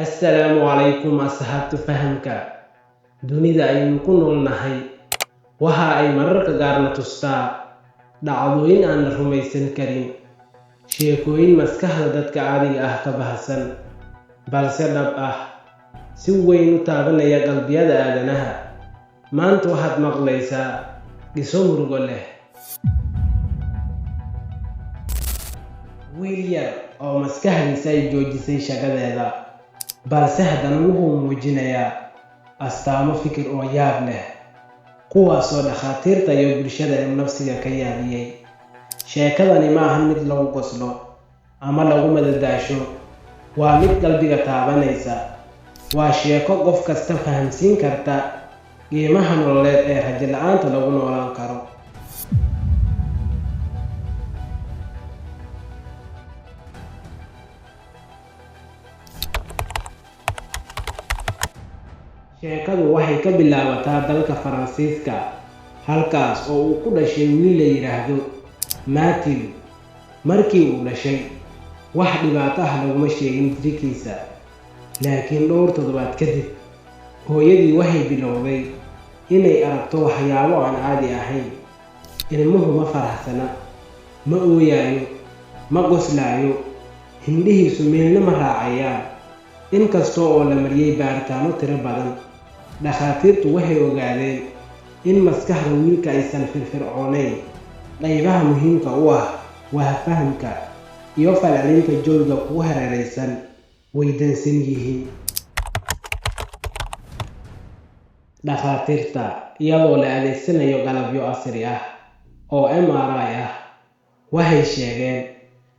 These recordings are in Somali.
Assalaamu calaykum asxaabta fahamka. Dunida aynu ku noolnahay waxa ay mararka qaarna tustaa dhacdooyin aan la rumaysan karin, sheekooyin maskaxda dadka caadiga ah ka baxsan, balse dhab ah, si weyn u taabanaya qalbiyada aadanaha. Maanta waxaad maqlaysaa qiso murugo leh. Wiil yar oo maskaxdiisa ay joojisay shaqadeeda, balse haddana wuxuu muujinayaa astaamo fikir oo yaab leh, kuwaasoo dhakhaatiirta iyo bulshada nafsiga ka yaabiyey. Sheekadani ma ahan mid lagu qoslo ama lagu madadaasho, waa mid qalbiga taabanaysa. Waa sheeko qof kasta fahamsiin karta qiimaha nololeed ee rajo la'aanta lagu noolaan karo. Sheekadu waxay ka bilaabataa dalka Faransiiska, halkaas oo uu ku dhashay wiil la yiraahdo Matthew. Markii uu dhashay, wax dhibaato ah laguma sheegin jirkiisa, laakiin dhowr toddobaad kadib, hooyadii waxay bilowday inay aragto waxyaabo aan caadi ahayn. Ilmuhu ma faraxsana, ma ooyayo, ma qoslayo, indhihiisu meelna ma raacayaan. Inkasta oo la mariyay baaritaanno tiro badan, dhakhaatiirtu waxay ogaadeen in maskaxda wiilka aysan firfircoonayn. Qaybaha muhiimka u ah waa fahamka iyo falcelinta jawiga ku hareeraysan way dansan yihiin. Dhakhaatiirta, iyadoo la adeegsanayo qalabyo casri ah oo MRI ah, waxay sheegeen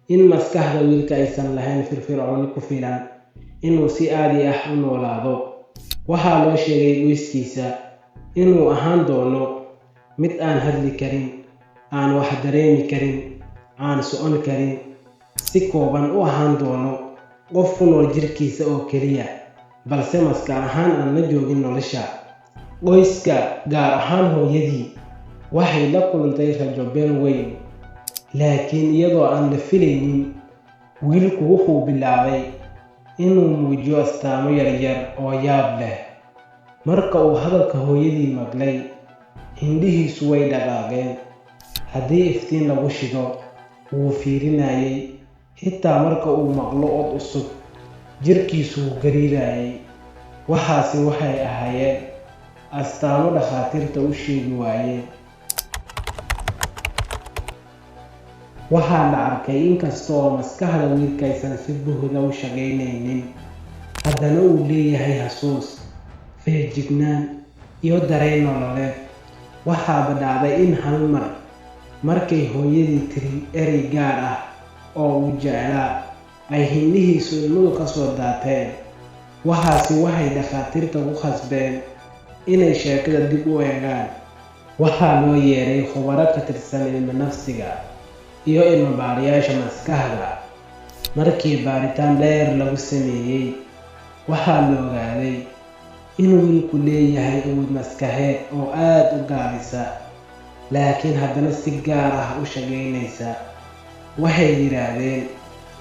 in maskaxda wiilka aysan lahayn firfircooni ku filan inuu si caadi ah u noolaado. Waxaa loo sheegay qoyskiisa inuu ahaan doono mid aan hadli karin, aan wax dareemi karin, aan socon karin, si kooban u ahaan doono qof ku nool jirkiisa oo keliya, balse maskax ahaan aan la joogin nolosha. Qoyska, gaar ahaan hooyadii, waxay la kulantay rajo beel weyn, laakiin iyadoo aan la filaynin, wiilku wuxuu bilaabay inuu muujiyo astaamo yaryar oo yaab leh. Marka uu hadalka hooyadii maqlay, indhihiisu way dhaqaaqeen. Haddii iftiin lagu shido, wuu fiirinayay. Xitaa marka uu maqlo cod cusub, jirkiisu wuu gariirayay. Waxaasi waxay ahaayeen astaamo dhakhaatiirta u sheegi waayeen. Waxaa la arkay inkasta oo maskaxda wiilka aysan si buuxda u shaqaynaynin, haddana uu leeyahay xasuus, feejignaan, iyo dareen nololeed. Waxaaba dhacday in hal mar, markay hooyadii tiri eray gaar ah oo uu jeclaa, ay indhihiisu ilmuhu ka soo daateen. Waxaasi waxay dhakhaatiirta ku khasbeen inay sheekada dib u eegaan. Waxaa loo yeeray khubaro ka tirsan cilmi nafsiga iyo cilmi-baarayaasha maskaxda. Markii baaritaan dheer lagu sameeyay, waxaa la ogaaday in wiilku leeyahay awood maskaxeed oo aad u gaabisa, laakiin haddana si gaar ah u shaqaynaysa. Waxay yiraahdeen,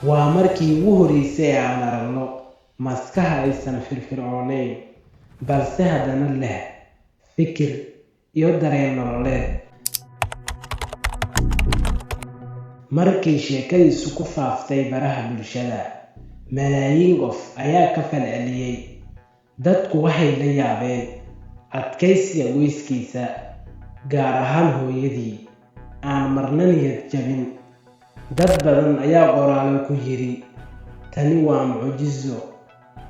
waa markii ugu horreysay ee aan aragno maskax aysan firfircoonayn, balse haddana leh fikir iyo dareen nololeed. Markii sheekadiisu ku faaftay baraha bulshada, malaayiin qof ayaa ka falceliyay. Dadku waxay la yaabeen adkaysiga qoyskiisa, gaar ahaan hooyadii, aan marna niyad jabin. Dad badan ayaa qoraallo ku yiri, tani waa mucjiso,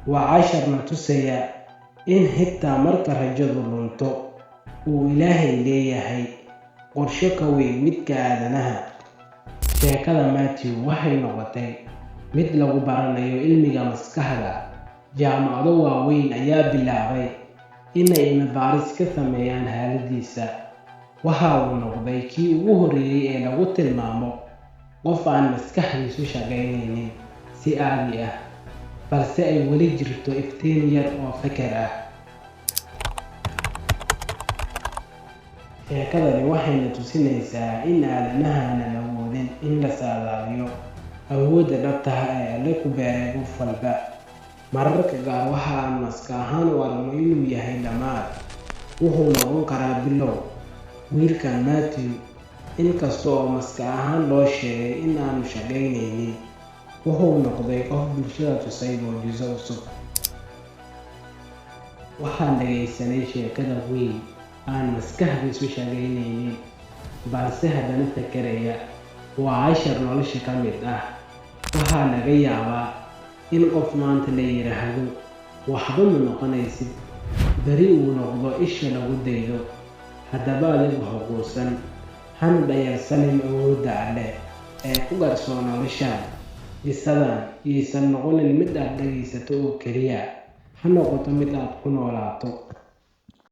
waa cashar na tusaya in xitaa marka rajadu lunto, uu Ilaahay leeyahay qorshe ka weyn midka aadanaha. Sheekada Matthew waxay noqotay mid lagu baranayo cilmiga maskaxda. Jaamacado waaweyn ayaa bilaabay inay cilmi baaris ka sameeyaan xaaladdiisa. Waxa uu noqday kii ugu horreeyay ee lagu tilmaamo qof aan maskaxdiisu shaqaynaynin si caadi ah, balse ay weli jirto iftiin yar oo feker ah. Sheekadani waxayna tusinaysaa in aadanaha aanan awoodin in la saadaaliyo awoodda dhabta ah ee Alle ku beeray qof walba. Mararka qaar waxa aan maskax ahaan u aragno inuu yahay dhammaad, wuxuu noqon karaa bilow. Wiilkan Matthew, inkasta oo maskax ahaan loo sheegay in aanu shaqaynaynin, wuxuu noqday qof bulshada tusay mucjiso cusub. Waxaan dhagaysanay sheekada wiil aan maskaxdiisu shaqaynaynin, balse haddana fekeraya. Waa cashar nolosha ka mid ah. Waxaa laga yaabaa in qof maanta la yiraahdo waxba ma noqonaysid, berri uu noqdo isha lagu daydo. Haddaba adigu ha quusan, hana dhayalsanin awoodda Alle ee ku qarsoon noloshan. Qisadan yaysan noqonin mid aad dhagaysato oo keliya, ha noqoto mid aad ku noolaato.